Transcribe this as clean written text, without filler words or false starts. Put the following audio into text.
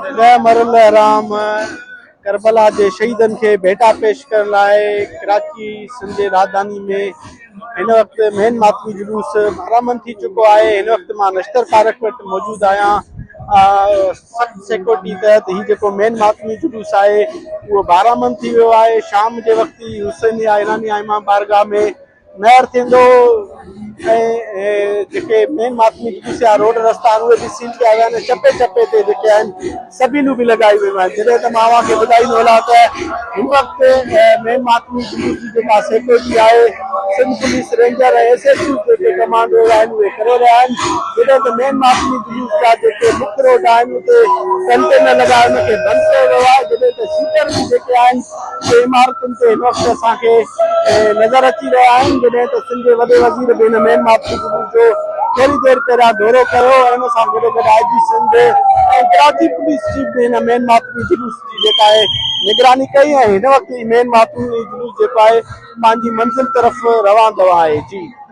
ڏهه محرم الحرام ڪربلا جي شهيدن کي ڀيٽا پيش ڪرڻ لاء ڪراچي سنڌ جي راڄڌاني ۾ هن وقت مين ماتمي جلوس برآمد ٿي چڪو آهي. هن وقت مان نشتر پارڪ وٽ موجود آهيان. سخت سيڪيورٽي تحت هي جيڪو مين ماتمي جلوس آهي اهو برآمد ٿي ويو آهي. شام جي وقت ئي حسينيه ايرانيه امام بارگاهه ۾ نهر ٿيندو ۽ جيڪي مين ماتمي جلوس جا روڊ رستا آهن اهي به سيل ڪيا ويا آهن ۽ چپي چپي تي جيڪي آهن سبيلون به لڳايون ويون آهن. جڏهن ته مان اوهان کي ٻڌائيندو هلان ته هن وقت مين ماتمي جلوس جي جيڪا سيڪيورٽي آهي Sindh police ranger ۽ S S U جيڪي ڪمانڊوز آهن اهي ڪري رهيا آهن. جڏهن ته مين ماتمي جلوس جا جيڪي مک روڊ آهن اتي ڪنٽينر لڳائي ان کي بند ڪيو ويو آهي. جڏهن ته شٽر به جيڪي آهن جي عمارتن تي هن وقت اسان کي نظر اچي رهيا آهن. جڏهن ته سنڌ جي وڏي وزير به هن مين ماتمي جلوس جو ٿوري دير پهريان دورو ڪيو ۽ ان سان گڏوگڏ I G Sindh ۽ Karachi police chief به هن مين ماتمي جلوس جي جيڪا آهي نگراني ڪئي ۽ هن وقت هي مين ماتمي جلوس جيڪو آهي پنهنجي منزل طرف روان دوان آهي. جي.